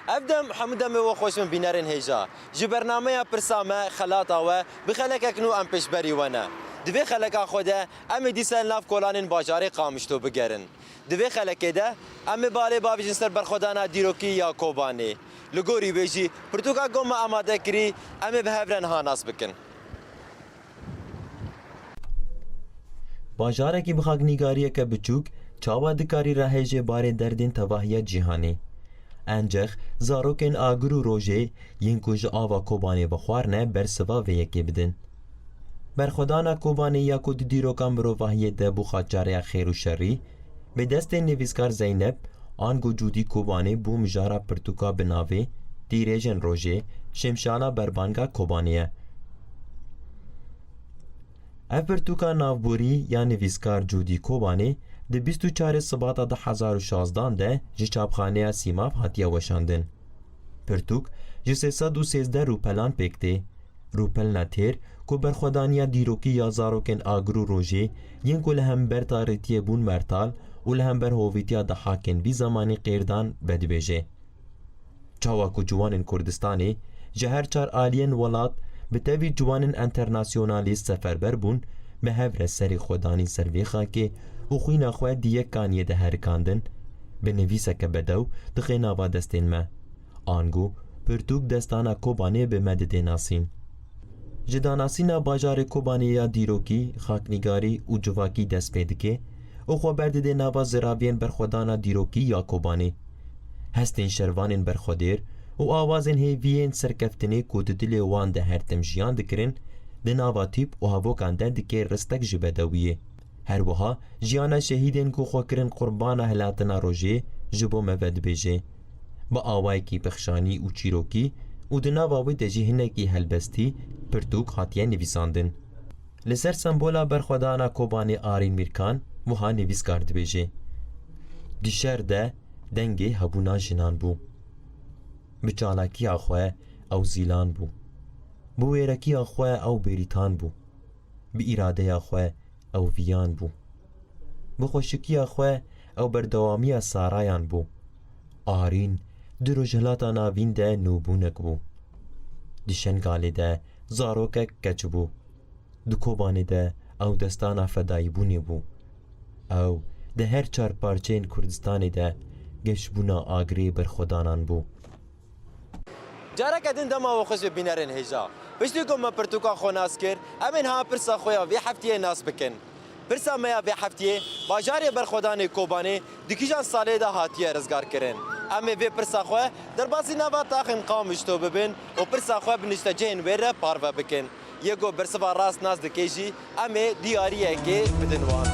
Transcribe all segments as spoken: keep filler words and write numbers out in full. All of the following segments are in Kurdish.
Ev dem hemû demê we xweş bin bînerên hêja. Ji bernameya pirsa me, xelata we, bi xelekek nû em pêşberî we ne. Di vê xeleka xwe de em ê dîsa li nav kolanên bajarê Qamişlo bigerin. Di vê xelekê de em ê balê bavêjin ser berxwedana dîrokî ya Kobanê. Li gorî wê jî pirtûka ku me amade kirî, em ê bi hev re niha nas bikin. Bajarekî bi xaknîgariyeke biçûk çawa dikarî rehêjê barê derdên tevahiya cîhanê? Encex, zarokên agir û rojê yên ku ji ava Kobanê vexwarine bersiva vê yekê bidin. Berxwedana Kobanê ya ku di dîroka mirovahiyê de bû xaçareya xêr û şerî, bi destên nivîskar Zeynep, ango Cûdî Kobanê bû mijara pirtûka bi navê Tîrêjên Rojê, Şemşala Berbanga Kobanê ye. Ev pirtûka navborî ya nivîskar Cûdî Kobanê di bîst û çarê Sibata du hezar û şazdan de ji çapxaneya Sîmav hatiye weşandin. Pirtûk ji sê sed û sêzdeh rûpelan pêk tê. Rûpelna têr ku berxwedaniya dîrokî ya zarokên agir û rojê yên ku li hember tarîtiyê bûn mertal û li hember hovîtiya dehakên vî zemanî qêrdan vedibêje. Çawa ku ciwanên Kurdistanê ji her çar aliyên welat bi tevî ciwanên enternasyonalîst seferber bûn, bi hev re serê xwe danîn ser vê xakê û xwîna xwe di yek kaniyê de herikandin, bi nivîseke bedew dixe nava destên me. Ango, pirtûk destana Kobanê bi me dide nasîn. Ji danasîna bajarê Kobanê ya dîrokî, xaknîgarî û civakî dest pê dike û xwe berdide nava ziraviyên berxwedana dîrokî ya Kobanê. Hestên şervanên berxwedêr û awazên hêviyên serkeftinê ku di dilê wan de her tim jiyan dikirin, di nava tîp û hevokan de dike ristek ji bedewiyê. Her wiha jiyana şehîdên ku xwe kirin qurbana hilatina rojê ji bo me vedibêje. Bi awayekî pixşanî û çîrokî û di nava wê de jî hinekî helbestî, pirtûk hatiye nivîsandin. Li ser sembola berxwedana Kobanê Arîn Mîrkan wiha nivîskar dibêje: Di şer de dengê hebûna jinan bû. Bi çalakiya xwe ew zîlan bû. Bi wêrekiya xwe ew bêrîtan bû. Bi îradeya xwe ew viyan bû. Bi xweşikiya xwe ew berdewamiya sarayan bû. Arîn di Rojhilata Navîn de nûbûnek bû. Di Şengalê de zarokek keç bû. Di Kobanê de ew destana fedayîbûnê bû. Ew di her çar parçeyên Kurdistanê de geşbûna agirê berxwedanan bû. Careke din dema we xweş be bînerên hêja. Piştî ku me pirtûka xwe nas kir, em ê niha pirsa xwe ya vê heftiyê nas bikin. Pirsa me ya vê heftiyê, bajarê berxwedanê Kobanê di kîjan salê de hatiye rizgarkirin? Em ê vê pirsa xwe derbasî nava taxên Qamişlo bibin û pirsa xwe bi niştecihên wê re parve bikin. Yê ku bersiva rast nas dike jî, em ê diyariyekê bidin wan.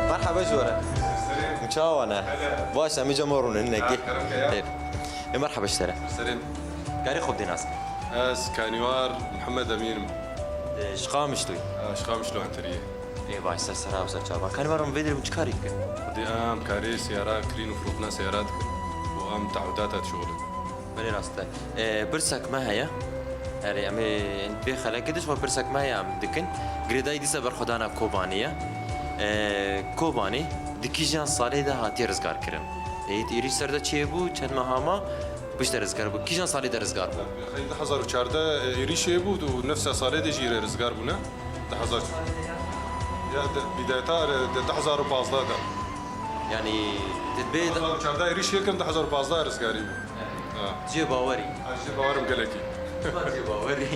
Merhaba ji we re. Çawa ne? Baş, em ê cema rûnin, ne ki? Xêr. Ê, merhaba ji te re. Serê. Karê xwe bidê nas. Ez Kanîwar Mihemed Emîn im. Ê, ji Qamişloyê? Ê, ji Qamişlo Enteriyê. Ê, baş, ser sera, ser çava. Kanîwar, em vê derê çi karî dikin? Xwedê em karê seyara kirîn û firokna seyara dikin. Û em te'widata dişixulin. Belê rast e. Ê, pirsek me heye. Erê, em ê vê xelekê de ji xwe pirsek me heye em dikin. Girêdayî dîsa berxwedana Kobanê ye. Ê, Kobanê di kîjan salê de hatiye rizgarkirin? Ê, êrîş ser de çêbû, çend meha ma piştre rizgar bû. Kîjan salê de rizgar bû? Xey du hezar û çardeh êrîşê bû û nefsa salê de jî rizgar bûne. Du hezar. Ya, de, bidayeta, de, du hezar û pazdeh de. Yanî, di bê de du hezar û çardeh êrîş yekim, du hezar û pazdeh rizgarî bû. Ha. Cê bawerî. Ha, cê bawerim gelekî. Cê bawerî.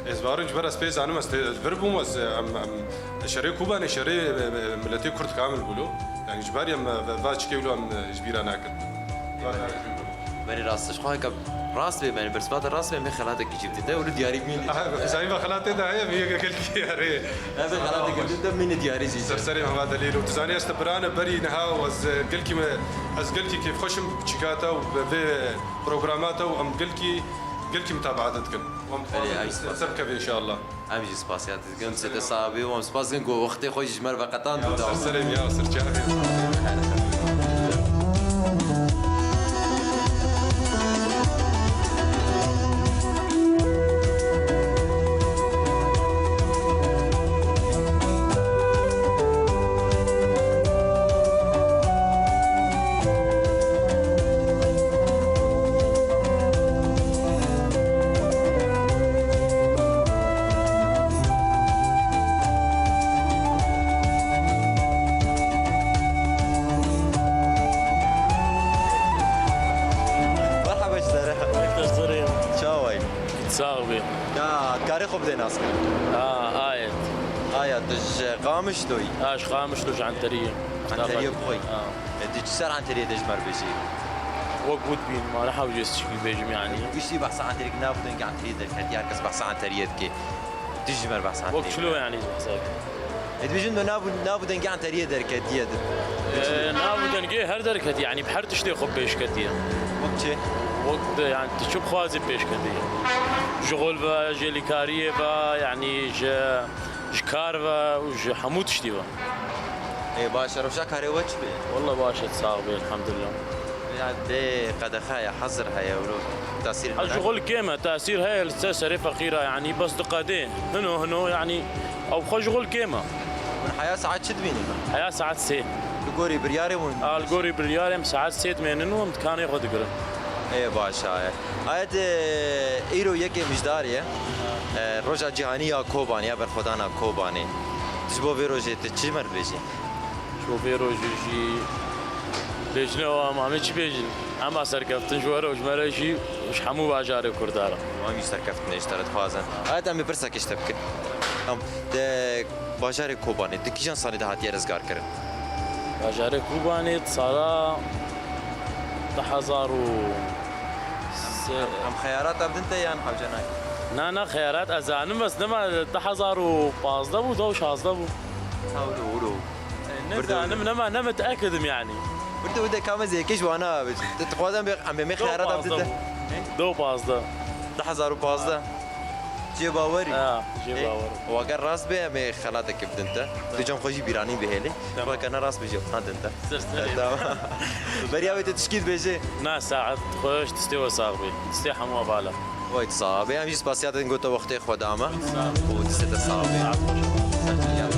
Ez bawerim ji ber ez pê zanim, ez tê, ez vir bûm, ez, em, em, şerê Kobanê, şerê, e, e, miletê Kurd kamil bû lo. Yanî ji ber em, e, ve, va çikê wilo em, e, ji bîra nakin. Berê rast, ji xwe heke rast bê, me bersiva te rast bê, em ê xelatekî jî bidî te, û li diyarî bimîne. Aha, zanî ve xelatê de heye, vê gelkî erê. Em ê xelatekî bidî te, bimîne diyarî jî. Ser serê Mehmet Elî, û tu zanî ez te birane berî niha, ez gelkî me, ez gelkî kêfxweş im çîka te û vê programa te û em gelkî Gelkî mutabaat dikin. Em dixwazin ser bikeve înşallah. Em jî spasiya te dikin, em sê te sax bî, em spas dikin ku wextê xwe jî ji me re veqetand û dawam. Ser serê me ya, ser çavê. Merhaba ji te re. Çawa yî? Sax bî. Ya, karê xwe bidê nas kirin. Ha, Ayet. Ayet, tu ji Qamişlo yî? Ha, ji Qamişlo, ji Enteriyê. Enteriyê bi xwe yî. Ha. E, tu çi ser Enteriyê de ji me re bêjî? Wek wî dibînim, ma niha wî jê çi bêjim, yanî. Giştî behsa Enteriyê, nav û dengê Enteriyê derketî, her kes behsa Enteriyê dike. Tu ji me re behsa Enteriyê bike. Wek çilo, yanî, behsa bike. E, dibêjin de nav û, nav û dengê Enteriyê derketiye de. E, nav û dengê her derketî, yanî, bi her tiştê xwe pêş ketiye. Wek çi? Wek de, yanî, tu çi bixwazî pêş ketiye. Ji xol ve, ji alîkariyê ve, yanî, ji Ji kar ve û ji hemû tiştî ve. Ê, baş e, rewşa karê we çi be? Walla baş e, sax be, elhamdulillah. Ya dê qedexe heye, hezir heye, wilo tesîr. Ha, ji xwe li kêm e, tesîr heye li ser serê feqîra, yanî bes diqedê. Hino, hino, yanî ew xwe ji xwe li kêm e. Hûn heya saet çi dibînin? Heya saet sê. Li gorî biryarê hûn? A, li gorî biryarê em saet sê dimênin û em dikanê xwe digirin. Ê, baş e. Ayet, e, îro yekê Mijdarê ye. E, Roja Cîhanî ya Kobanê, ya berxwedana Kobanê. Tu ji bo vê rojê tu çi ji me re bêjî? Ji bo vê rojê jî bêjine û em, em ê çi bêjin? Hema serkeftin ji we re û ji me re jî û ji hemû bajarê Kurda re. Em jî serkeftinê ji te re dixwazin. Ayet, em ê pirsekê ji te bikin. Em, de bajarê Kobanê di kîjan salê de hatiye rizgarkirin? Bajarê Kobanê di sala du hezar û sê. Em, em xeyarata bidin te yan hewce nayê? Na, na, xeyarat ez zanim, bes nema du hezar û pazdeh bû, du şazdeh bû. Hewlo, hewlo. E, ne zanim, nema, ne mitekidim yani. Birde wide kame zêke ji wana abi. Te dixwazem bê, em bê me xeyarata bidin te. Du pazdeh. Du hezar û pazdeh. Cê bawerî. Ha, cê bawerî. Ê, weke rast be, em ê xelatekê bidin te. Tamam. Tu cem xwe jî bîranî bihêlî. Tamam. Weke ne rast be jî bidin te. Ser serê. Tamam. Beriya wê tu tişkî dibêjî? Na, saet xweş, distê we sax bî. Distê hemû hevala. Wey, tu sax bî. Em jî spasiya te din, gota wextê xwe dame. Sax ol. Û distê te sax bî. Sax ol. Ser çi gel.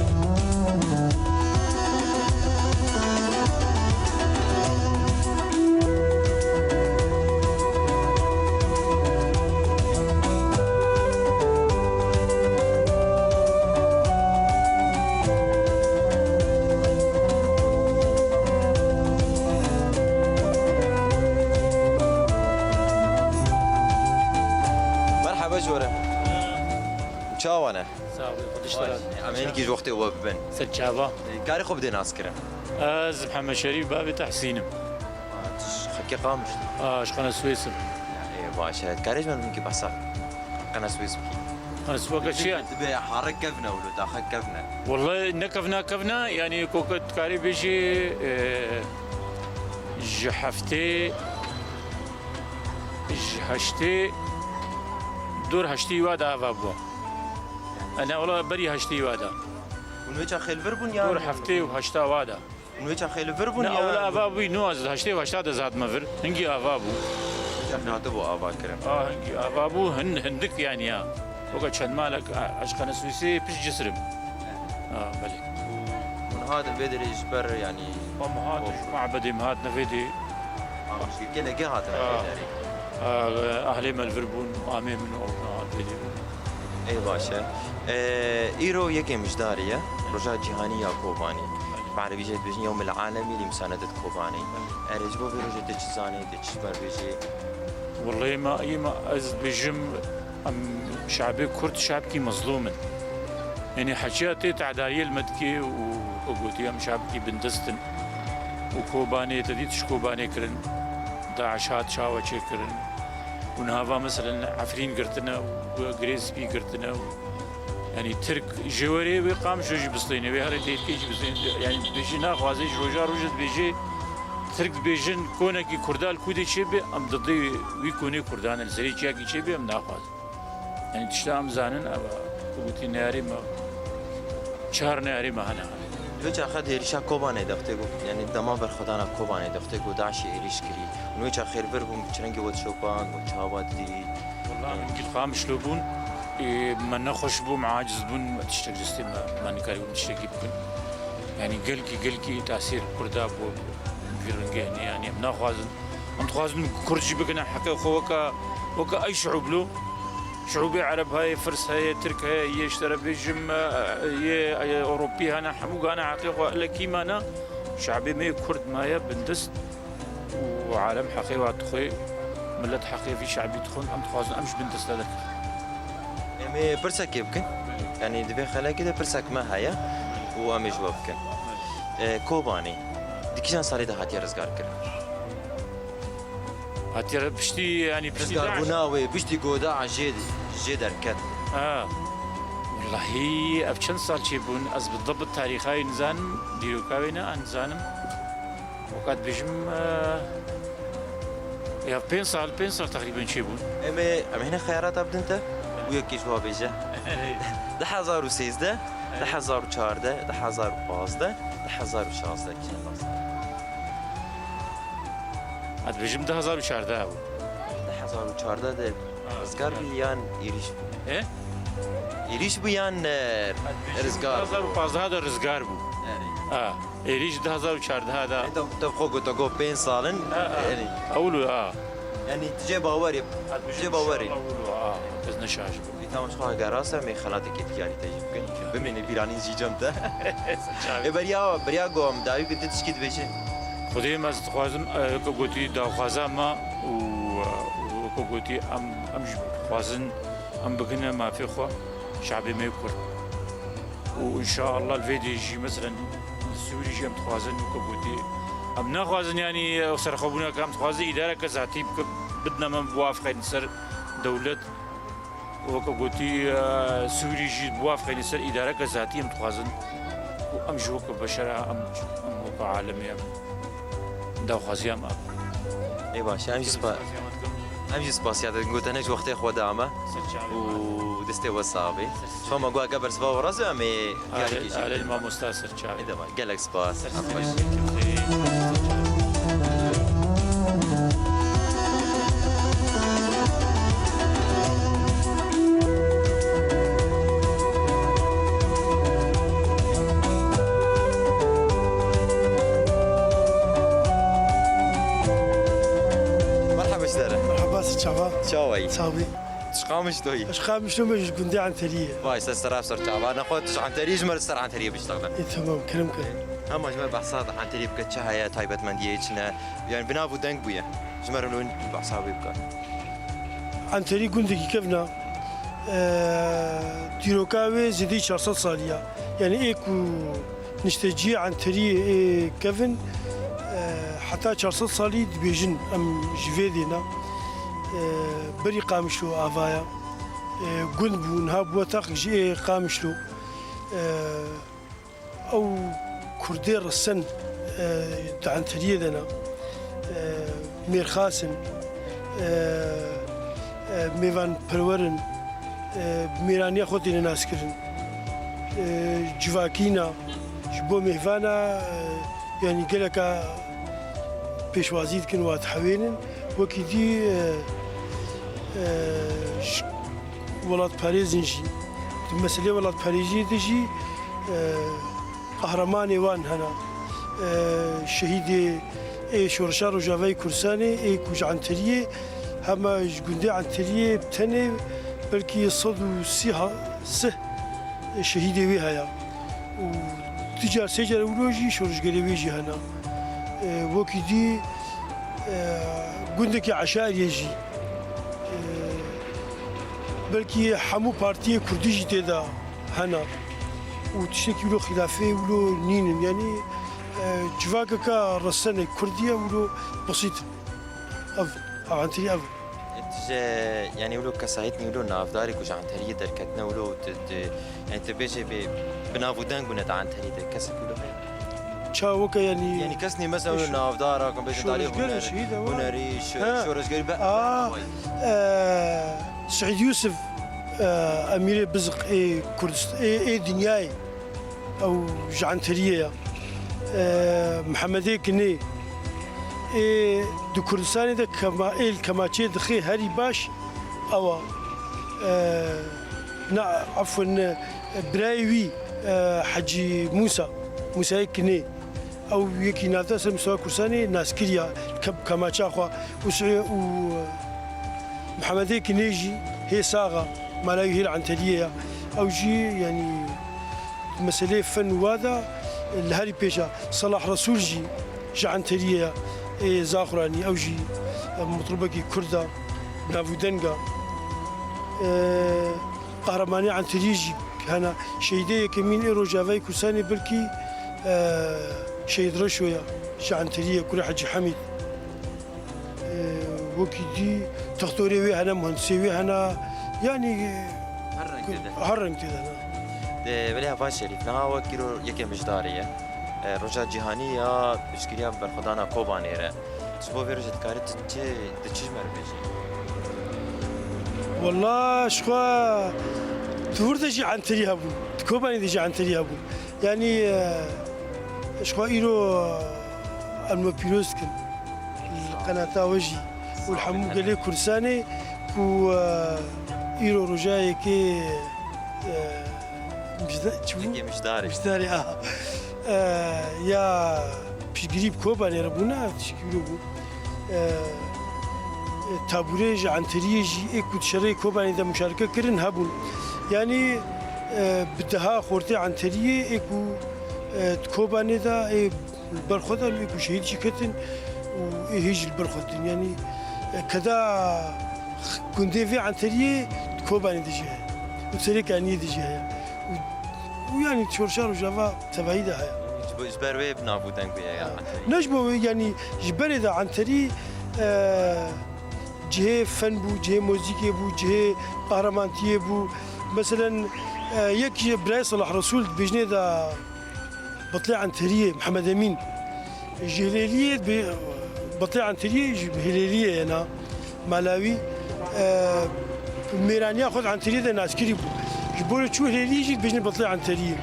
Merhaba ji we re. Çawa ne? Sağ ol, Xwedê ji te razî. Em ê hinekî ji wextê we bibin. Ser çava. Karê xwe bidê naskirin. Ez Mihemed Şerîf, bavê Tehsîn im. A, tu ji xelkê Qamişlo? A, ji Qeneswês im. Ê, baş e. Karê ji me hinkî behsa Qeneswês bikî? Qeneswês weke çi ye? Dibe harek kevne wilo, daxe kevne. Wellahî ne kevna kevna, yanî koke dikarî bêjî, e, ji heftê, ji heştê, dor heştê wa de ava bû. E, ne, wela berî heştê wa de. Hûn wê çaxê li vir bûn ya? Dor heftê û heşta wa de. Hûn wê çaxê li vir bûn ya? Ne, ewle ava bû, nû ez heştê û heşta de ez hatime vir. Hingî ava bû. Çaxê hatibû ava kirin. A, hingî ava bû, hin-, hindik yani ya. Weke çend malek, a, ez Qeneswêsê pişt Cisir im. A, belê. Hûn hatin vê derê ji ber, yanî, em hatin ji mabedê, em hatine vê dê. Gelekê hatine vê derê. A, ahlê me li vir bûn, amê min û hat vê dê. Ê, baş e. E, îro yekê Mijdarê ye, Roja Cîhanî ya Kobanê. Bi erebî jê dibêjin Yewmil Alemî lî Misanedet Kobanê. Erê, ji bo vê rojê tu çi zanî, tu çi ji me re bêjî? Wellahî ma, îma ez dibêjim, em şabê Kurd şabkî mezlûm in. Yanî heçiya tê tedariyê li me dikê û, û gotî em şabkî bindest in. Û Kobanê, te dît ji Kobanê kirin, DAIŞ hat çawa çêkirin. Û niha va meselen Efrîn girtine û Girê Spî girtine û, yanî Tirk jê werê wê Qamişlo jî bistêne, wê herê Dêrikê jî bistêne. Yanî dibêjî naxwaze ji roja roje dibêjê Tirk dibêjin, konekî Kurda li Kûdê çêbe, em didê wî konê Kurdan e, li serê çiyakî çêbe, em naxwazin. Yanî tişta em zanin, ev e. Tu gotî neyarê me, çar neyarê me hene. Wê çaxê di êrîşa Kobanê de wextê ku, yanî dema berxwedana Kobanê de wextê ku DAIŞê êrîş kirî, û wê çaxê li vir bûn, bi çi rengî we dişopand, we çawa didî? Wela min gil Qamişlo bûn, ê, me nexweş bû, me aciz bûn, me tiştek destê me, me nikarîbûn tiştekî bikin. Yanî gelkî, gelkî tasîr Kurda bû, vî rengê hene, yanî em naxwazin. Em dixwazin Kurd jî bikine heqê xwe weke, weke ey şiûb lo. Şiûbê Ereb heye, Firs heye, Tirk heye, yê ji te re bêjim, e, yê, e, Ewropî hene, hemû gane heqê xwe, ele kî mane? Şabê me yê Kurd maye bindest û alem heqê wa dixwe, milet heqê vî şabî dixwin, em dixwazin em ji bindesta derkevin. Em ê pirsekê bikin, yanî di vê xelekê de pirsek me heye û em ê ji we bikin. E, Kobanê di kîjan salê de hatiye rizgarkirin? Hatiye re piştî, yanî piştî Rizgarbûna wê, piştî ku DAIŞ jê, jê derket. Ha. Wellahî, ev çend sal çêbûn, ez bi dibt tarîxa wê nizanim, dîroka wê ne, ez nizanim. Weka dibêjim, e, ya pênc sal, pênc sal teqrîben çêbûn. Em ê, em ê hine xeyarata bidin te, û yekî ji wa bêje. Du hezar û sêzdeh, du hezar û çardeh, du hezar û pazdeh, du hezar û şazdeh kîjan sal? Ez dibêjim du hezar û çardeh bû. Du hezar û çardeh de Ha, rizgar bû yan êrîş bû? He? Êrîş bû yan, e, rizgar bû? Du hezar û pazdeh de rizgar bû. Erê. Ha, êrîş du hezar û çardeh de. E, te, te xwe got, te got pênc sal in. Ha, ha. Erê. Ewil, ha. Yanî tu jê bawer î? Ha, tu jê bawer î? Ewil, ha. Ez ne şaş bûm. Îta xwe heger rast e, em ê xelatekê diyarî te jî bikin. Bimîne bîranîn jî cem te. Çavi. Ê, beriya, beriya ku em dawî bikin, tu tişkî dibêjî? Xwedê me ez dixwazim, e, weke gotî daxwaza me û, e, û weke gotî em, em jî dixwazin em bigihine mafê xwe, şabê me yê Kurd. Û înşaallah li vê dê jî, meselen, li Sûrî jî em dixwazin weke gotî. Em naxwazin, yanî, ew serxwebûneke, em dixwazin îdareke zatî bike, bidine me, biwafqeyne ser dewlet. Weke gotî, e, Sûrî jî biwafqeyne ser îdareke zatî em dixwazin û em jî weke beşera, em, em weke alemê em daxwaziya me. Ê baş, em jî spa-, em jî spasiya te dikin, ku te ne ji wextê xwe da me û destê we sax bê. Şoma ku heke bersiva we razî em ê diyarî kê jî. Alê mamosta ser çavê. Ê de baş, gelek spas. Em xweş. Merhaba ji te re. Merhaba, çawa? Çawa yî? Çawa yî? Ji Qamişlo yî? Ji Qamişlo me, ji gundê Enteriyê. Vay, ser seraf ser çava. Nexwe tu ji Enteriyê, ji me re ser Enteriyê biştexile. Ê, tamam, kerem kir. Hema ji me behsa Enteriyê bike, çi heye, taybetmendiyê çi ne? Yani bi nav û deng bûye. Ji me re win behsa wê bike. Enterî gundekî kevn e. Eee, dîroka wê zêdeyî çar sed salî ya. Yani ê ku Nişteciyê Enteriyê ê kevin, e, heta çar sed salî dibêjin, em ji vê dê ne. E, berî Qamişlo ava ya. E, gund bû, niha bûye taxek jî ê Qamişlo. E, ew Kurdê resen, e, di Enteriyê de ne. E, mêrxas in, e, e, mêvanperwer in, e, bi mêraniya xwe têne naskirin. E, civakî ne, ji bo mêvana, e, yanî geleka pêşwazî dikin, wa dihewênin. Wekî dî, e, e, ji welatparêz in jî. Di meselê welatparêziyê de jî, e, Qehremanê wan hene. E, şehîdê ê Şoreşa Rojavayê Kurdistanê ê ku ji Enteriyê, hema ji gundê Enteriyê bi tenê belkî sed û sî ha-, sih şehîdê wê heye. Û du car, sê car wilo jî şoreşgerê wê jî hene. E, wekî dî, e, gundekî Eşariyê jî, e, belkî hemû partiyê kurdî jî tê de hene û tiştekî wilo xîlafê wilo nînin. Yanî, e, civakeke resenê kurdî ye wilo besît in. Ev, ev Enterî ev in. Tu ji, yanî wilo kesayetî wilo navdarî ku ji Enteriyê derketine wilo tu, tu, yanî tu bêjê bê, bi nav û deng bûne di Enteriyê de kesek wilo heye? Çawika, yanî, yanî kes nî mesela navdar a, bêjin darê şoreşger, huner, şehîd e, wa. Hunerî, şo-, ha, şoreşgerî be. A, e, Seîd Yûsif, e, Emîrê Bizq ê Kurdist-, ê, ê dinyayê. Ew ji Enteriyê ye. E, Mihemedê Kinê. Ê di Kurdistanê de kema-, ê li kemaçê dixê herî baş ew a. E, na, efwin, birayê wî, e, Hecî Mûsa, Mûsayê Kinê. Ew yekî navdar ser mistewa Kurdistanê naskirî ya, ke-, kemaça xwe û Sê-, û Mihemedê Kinê jî hê sax a, mala wî hê li Enteriyê ya. Ew jî, yanî, meseleyê fen û wa da li herî pêş a. Selah Resûl jî ji Enteriyê ya, ê Zaxuranî, ew jî, e, mitribekî Kurd a, bi nav û deng a. E, Qehremanê Enteriyê jî hene. Şehîdê yekemîn ê Rojavayê Kurdistanê belkî, e, Şehîd Reşo ya, ji Enteriyê, kurê Hecî Hemîd. E, wekî dî textorê wê hene, muhendisê wê hene. Yanî, her reng tê de. Her reng tê de hene. De, belê Heval Şerîf, niha wek îro yekê Mijdarê ye. E, roja cîhanî ya piştgiriya berxwedana Kobanê re. Ji bo vê rojê dikarî tu çi, tu çi ji me re bêjî? Wela, ji xwe di wir de jî Enterî hebû, di Kobanê de jî Enterî hebû. Yanî, e, ji xwe îro em we pîroz dikin. Li qenata we jî û li hemû gelê Kurdistanê ku, e, îro roja yekê, e, Mijda-, çi bû? Yekê Mijdarê. Mijdarê, aha. E, ya piştgirî bi Kobanê re bûna, tişkî wilo bû. E, e, tabûrê ji Enteriyê jî ê ku di şerê Kobanê de muşareke kirin hebûn. Yanî, e, bi deha xortê Enteriyê ê ku, e, di Kobanê de ê li ber xwe de ê ku şehîd jî ketin û ê hê jî li ber xwe ditin. Yanî, e, keda gundê vê Enteriyê di Kobanê de jî heye. Û serê Kaniyê de jî heye. Û, û yanî şoreşa Rojava tevahî de heye. Ji bo, ji ber wê bi nav û deng bûye ya Enterî. Ne ji bo wê, yanî ji berê de Enterî, e, cihê fen bû, cihê muzîkê bû, cihê qehramantiyê bû. Meselen, e, yek ji birayê Selah Resûl dibêjinê de Betlê Enteriyê, Mihemed Emîn. Ji Hilêliyê bi, Betlê Enteriyê ji Hilêliyê ye na. Mala wî, e, mêraniya xwe di Enteriyê de naskirî bû. Ji bo çû Hilêliyê jî dibêjin Betlê Enteriyê.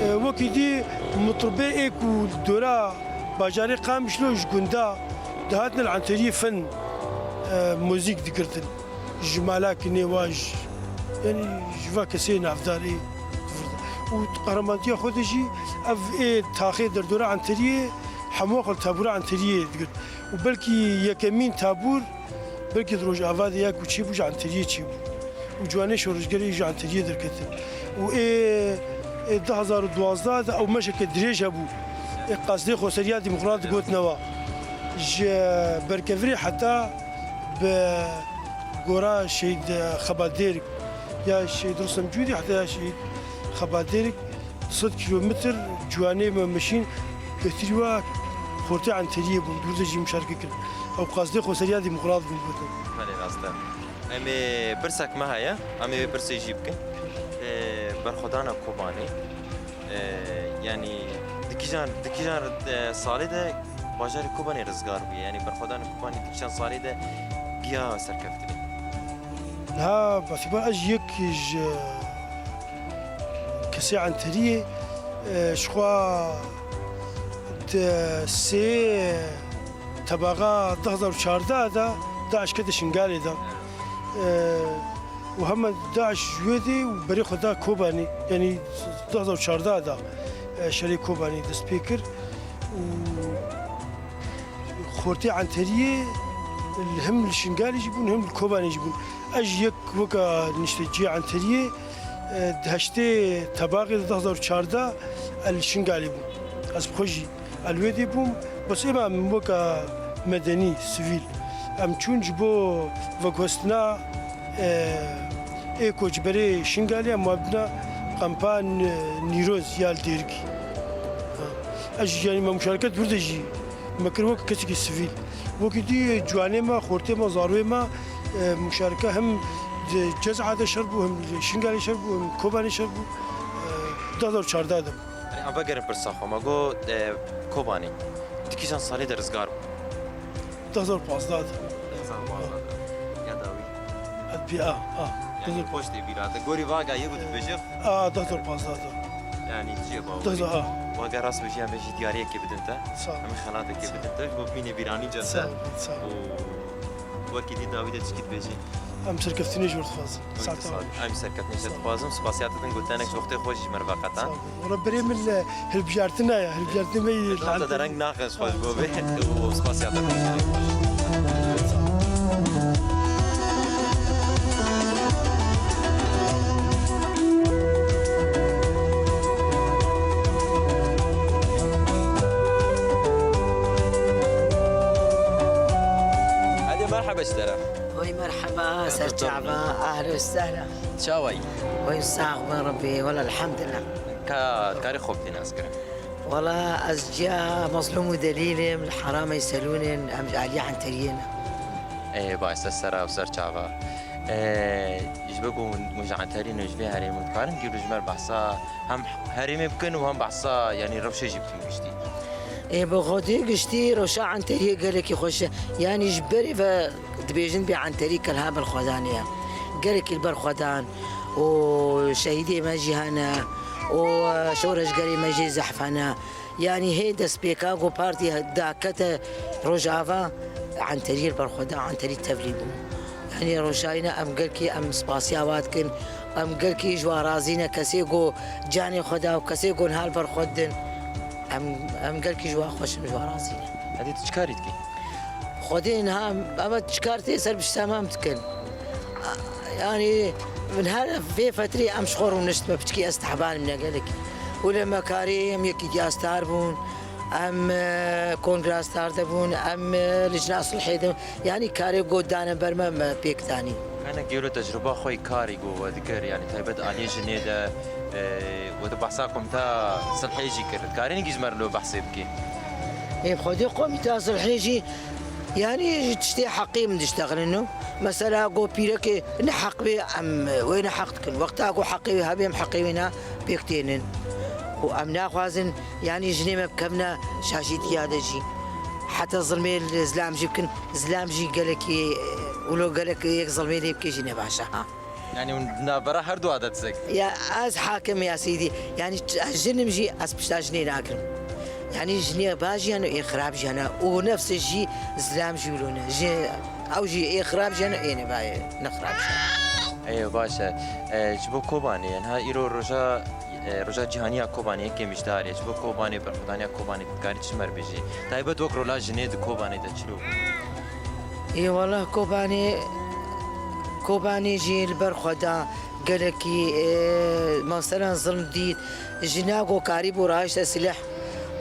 E, wekî dî mitribê ê ku dora bajarê Qamişlo ji gunda dihatin li Enteriyê fen, e, muzîk digirtin. Ji mala kinê wa ji, yanî ji va kesê navdarê vir de. Û qehremantiya xwe de jî ev ê taxê derdora Enteriyê hemû xwe li tabûra Enteriyê digirt. Û belkî yekemîn tabûr, belkî di Rojava de ya ku çêbû ji Enteriyê çêbû. Û ciwanê şoreşgerê ji Enteriyê derketin. Û ê, ê du hazar û duwazdeh de ew meşeke dirêj hebû. Ê qasdê xweseriya demokrat digotin ewa. Ji Berkevirê heta bi gora Şehîd Xebadêrik ya Şehîd Rustem Cûdî heta ya Şehîd Xebadêrik du sed kîlometr ciwanê me meşîn getirî wa xortê Enteriyê bûn, dûr de jî muşareke kirin. Ew qasdê xweseriya demokrat bûn gotin. Belê, rast e. Em ê pirsek me heye, em ê vê pirsê jî bikin. Ê, berxwedana Kobanê, ê, yanî di kîjan, di kîjan, ê, salê de bajarê Kobanê rizgar bûye? Yanî berxwedana Kobanê di kîjan salê de giya serkeftinê? Niha, basîba ez yek ji kesê Enteriyê, e, ji xwe di sê tebaxa du hazar û çardeh de DAIŞ kete Şingalê de. E, û hema DAIŞ ji wê dê û berê xwe da Kobanê, yanî du hazar û çardeh de, e, şerê Kobanê dest pê kir û xortê Enteriyê li, hem li Şingalê jî bûn, hem li Kobanê jî bûn. Ez jî yek weka nişteciyê Enteriyê, e, di heştê tebaxê de du hazar û çardeh ez li Şingalê bûm. Ez bi xwe jî ez li wê dê bûm. Bes êma em weka medenî, sivîl, em çûn ji bo veguhestina, e, ê koçberê Şingalê em wabdina kampa N-, Nîroz ya li Dêrikî. Ha. Ez jî, yanî me muşareket vir de jî me kir wek kesekî sivîl. Wekî dî ciwanê me, xortê me, zarokê me, e, muşareke hem di Cezayê de şer bû, hem li Şingalê şer bû, hem Kobanê şer bû. E, du hazar û çardeh de bû. Yanî Vegerin pirsa xwe, me got, e, Kobanê di kîjan salê de rizgar bû? Du hezar pazdeh de. Du hezar pazdeh de. Ya dawî. Bi a, a. Yani poştê bîra te. Gorî vaga yê ku dibêje. A, du hezar pazdeh de. Yani çi ye bawer? Du hezar, a. Vaga rast bêjî, em ê jî diyariyekê bidin te. Sağ ol. Em ê xelatekê bidin te. Ji bo bînê bîranî cem te. Sağ ol, sağ ol. Û wekî dî dawî de çikî dibêjî? Em serkeftinê ji wir dixwazin. Saeta. Em serkeftinê ji te dixwazin. Spasiya te din gotinek ji wextê xwe jî ji me re veqetan. Sağ ol. Wala berê min li hilbijartina ya, hilbijartinê me yî. Te dereng naxin xweş bo bê. Û spasiya te xweş. Hadi merhaba ji te re. Oy merhaba, ser çava, ahlen ve sehlen. Çawa yî? Oy sax bin Rebî, wela elhamdülillah. Ka, karî xwe bidî nas kirin. Wala ez ciya Mezlûm û Delîl im, li Heramê Selûn in, em ji aliyê Enteriyê ne. Ê, baş, ser sera û ser çava. Ê, ji bo ku hûn, hûn ji Enteriyê ne, ji vê herêmê, hûn dikarin gîro ji me re behsa hem herêmê bikin û hem behsa, yanî rewşê jî bikin giştî. Ê, bi xwedê giştî rewşa Enteriyê gelekî xweş e. Yanî ji berê ve dibêjin bê Enterî kelha berxwedanê ye. Gelekî li berxwedan û şehîdê me jî hene û şoreşgerê me jî zehf hene. Yanî hê destpêka ku partî dakete Rojava, Enterî li berxwedan, Enterî tevlî bû. Yanî rewşayî ne, em gelkî em spasiya wa dikin. Em gelkî ji wa razî ne, kesê ku canê xwe da û kesê ku niha li ber xwe didin. Em, em gelkî ji wa xweş in, ji wa razî ne. Hadi tu çi karî dikî? Xwedê niha em, em çi kar tê ser pişta me em dikin. Yanî min her vê fetrê em ji xwe rûniştime piçkî ez tehban im ne gelekî. Û lê me karî em yekî diya star bûn, em, e, kongra star de bûn, em, e, licna sulhê de, yanî karê got dane ber me, me pêk danî. Hinek gêro tecrûba xwe yî karî got we dikir, yanî taybet aliyê jinê de, e, we di behsa komîta sulhê jî kir. Dikarî hingî ji me re lo behsê bikî? Ê, xwedê komîta sulhê jî, yanî ji tiştê heqê min diştexilin û mesela got pîrekê ne heq bê, em wê ne heq dikin. Wexta got heqê wê hebê, em heqê wê ne pêk tênin. Û em naxwazin, yanî jinê me bikevne şaşîtiya de jî. Heta zilmê li zilam jî bikin, zilam jî gelekî, wilo gelek yek zilmê lê bikê jî ne baş e, ha. Yanî hûn di navbera her du de dizek? Ya ez hakim ya sîdî. Yanî ç-, ez jin im jî, ez pişta jinê nagirim. Yanî jinê baş jî hene, ê xirab jî hene. Û nefsê jî zilam jî wilo ne. Jî, ew jî ê xirab jî hene, ê ne bayê, ne xirab jî hene. Ê, baş e. E, ji bo Kobanê, niha îro roja, e, roja cîhanî ya Kobanê yekê mijdar e. Ji bo Kobanê, berxwedaniya Kobanê dikarî çi me re bêjî? Taybet wek rola jinê di Kobanê de çilo bû? Ê, wela Kobanê, Kobanê jî li ber xwe da gelekî, e, mesela zilm dît. Jina ku karîbû rahişte sileh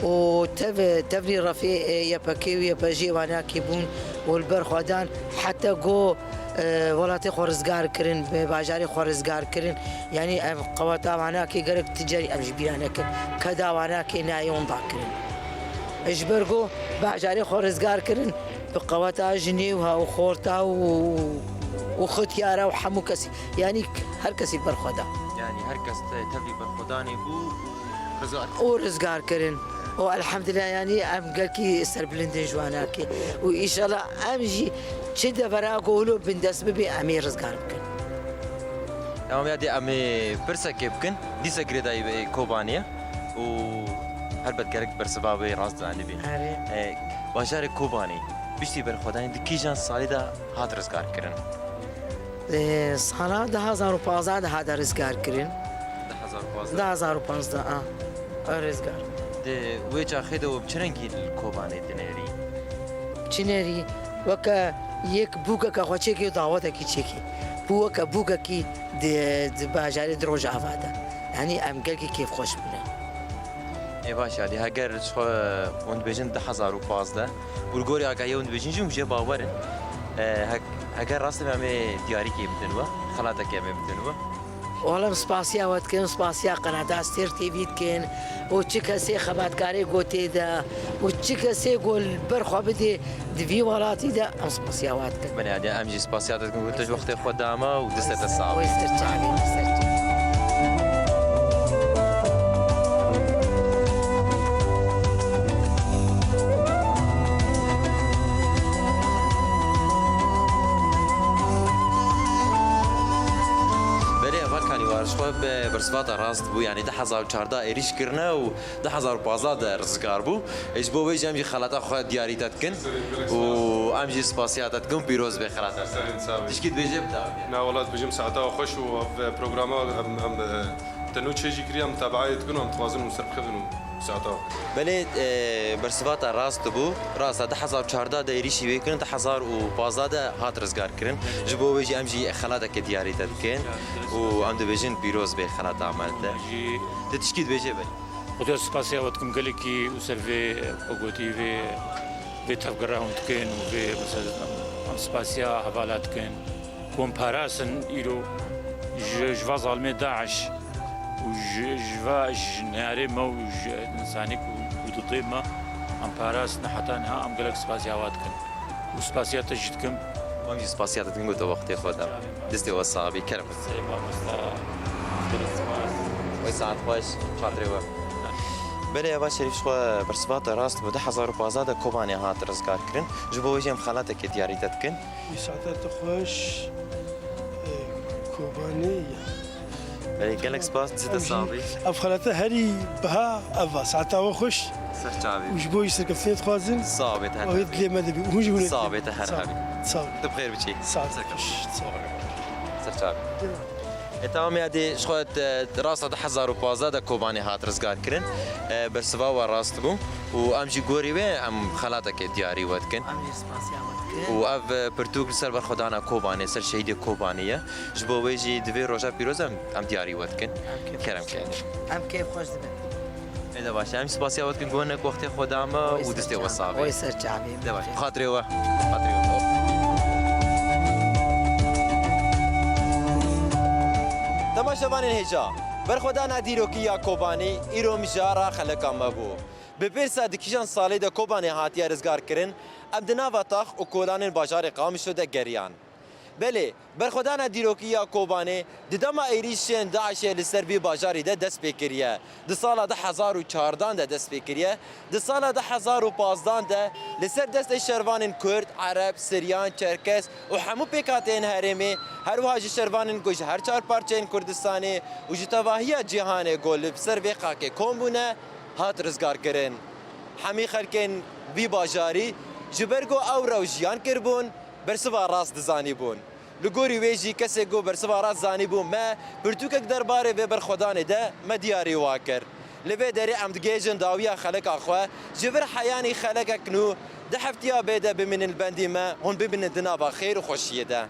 û tev-, tevlî refê, e, Y P G û Y P G wanakê bûn û li ber xwe dan heta ku, e, welatê xwe rizgar kirin, bi bajarê xwe rizgar kirin. Yanî ev qeweta wanakê gerek ti carî em ji bîra nekin. Keda wanakê nayê winda kirin. Ji ber ku bajarê xwe rizgar kirin, bi qeweta jinê û ha û xorta û, û xityara û hemû kesî. Yanî her kesî ber xwe da. Yanî her kes te-, tevlî berxwedanê bû, rizgar. Û rizgar kirin. Û elhamdulillah, yanî em gelkî serbilind in ji wanakê. Û înşallah em jî çi devera ku wilo bindest bibê, em ê rizgar bikin. Tamam, ya dê em ê pirsekê bikin. Dîsa girêdayî Kobanê ye. Û helbet gerek bersiva wê rast zanibî. Erê. E, bajarê Kobanê piştî berxwedanê di kîjan salê de hat rizgar kirin? Ê, sala du hazar û pazdeh de hate rizgar kirin. Du hazar û pazdeh? Du hazar û pazdeh, a. A rizgar. Di wê çaxê de we bi çi rengî li Kobanê dinêrî? Çi nêrî? Weke yek bûkeke xwe çêkî û dawetekî çêkî. Bû weke bûkekî di, di bajarê di Rojava de. Yanî em gelkî kêfxweş bûne. Ê baş e, dê heger ji xwe hûn dibêjin du hezar û pazdeh û li gorî agahiyê hûn dibêjin jî hûn jê bawer in. E, he-, heger rast be em ê diyarîkê bidin we, xelatekê em ê bidin we. Wala em spasiya we dikin, spasiya qenata Stêr T V dikin û çi kesê xebatkarê ku tê de û çi kesê ku li ber xwe bidê di vî welatî de, em spasiya we dikin. Belê, hadi em jî spasiya te dikin ku tu ji wextê xwe dama û distê te sax. Wê ser çavê, ser çavê. War ji xwe bi bersivata rast bû, yanî du hezar û çardeh êrîş kirine û du hezar û pazdeh de rizgar bû. Ê, ji bo wê jî em jî xelata xwe diyarî te dikin û em jî spasiya te dikin û pîroz bê xelata. Serên sağ bî. Tişkî dibêje bi dawî. Na, wela dibêjim saeta we xweş û ev programa em, em, e, te nû çêjî kiriye, em tebaeyê dikin û em dixwazin hûn serkevin û saeta we xweş. Belê, e, bersivata rast bû. Rasta du hezar û çardeh de êrîşî wê kirin, du hezar û pazdeh de hat rizgar kirin. Ji bo wê jî em jî xelateke diyarî te dikin û em dibêjin pîroz bê xelata me te. Jî Tu tişkî dibêje be. Xwedê spasiya we dikim gelekî û ser vê ku gotî vê, vê tevgera hûn dikin û vê mesela em, em spasiya hevala dikin. Ku em parastin îro ji, ji va zalimê DAIŞ û ji, ji va ji neyarê me û ji însanê ku, ku didê me em parastin heta niha em gelek spasiya we dikin. Û spasiya te jî dikim. Em jî spasiya te dikin ku te wextê xwe da. Destê we sax bî, kerem. Sê mamosta. Wey saet xweş, çatirê we. Belê, eva Şerîf ji xwe bersivata rast bû. Du hezar û pazdeh de Kobanê hat rizgar kirin. Ji bo wê jî em xelatekê diyarî te dikin. Wî saeta te xweş, e, Kobanê ya. Belê, gelek spas, dizî te sax bî. Ev xelata herî biha ev a. Saeta we xweş. Ser çavê. Û ji bo wî serkeftinê dixwazin. Sax bê te her hebî. Dilê me dibî. Hûn jî hûn ê. Sax bê te her hebî. Sağ ol. Tu bi xêr biçî. Sağ ol. Ser çavê. Xweş. Sağ ol. Ser çavê. E, tamam ya, dê, ji xwe, e, rasta du hezar û pazdeh de Kobanê hat rizgar kirin. E, bersiva we rast bû. Û em jî gorî wê em xelatekê diyarî we dikin. Em jî spasiya we dikin. Û ev, e, pirtûk li ser berxwedana Kobanê, ser şehîdê Kobanê ye. Ji bo wê jî di vê roja pîroz em, em diyarî we dikin. Em kêf Kerem xweş ke. Em kêf xweş dibin. Ê de baş e. Em spasiya we dikin ku hinek wextê xwe da me û distê we sax bê. Oy ser çavê. De baş. Xatirê we. Xatirê we. Temaşevanên hêja, berxwedana dîrokî ya Kobanê îro mijara xeleka me bû. Bi pêrsa di kîjan salê de Kobanê hatiye rizgar kirin, em di nava tax û kolanên bajarê Qamişlo de geriyan. Belê, berxwedana dîrokî ya Kobanê di dema êrîşên DAIŞê li ser vî bajarî de dest pê kiriye. Di sala du hezar û çardeh de dest pê kiriye. Di sala du hezar û pazdeh de li ser destê şervanên Kurd, Ereb, Siryan, Çerkes û hemû pêkhateyên herêmê, her wiha ji şervanên ku ji her çar parçeyên Kurdistanê û ji tevahiya cîhanê ku li ser vê xakê kom bûne, hat rizgarkirin. Hemî xelkên vî bajarî ji ber ku ew rew jiyan kiribûn, bersiva rast dizanîbûn. Li gorî wê jî kesê ku bersiva rast zanîbû me pirtûkek derbarê vê berxwedanê de me diyarî wa kir. Li vê derê em digihêjin dawiya xeleka xwe, ji vir heyanî xelekek nû di heftiya bê de bimînin li bendî me, hûn bimînin di nava xêr û xweşiyê de.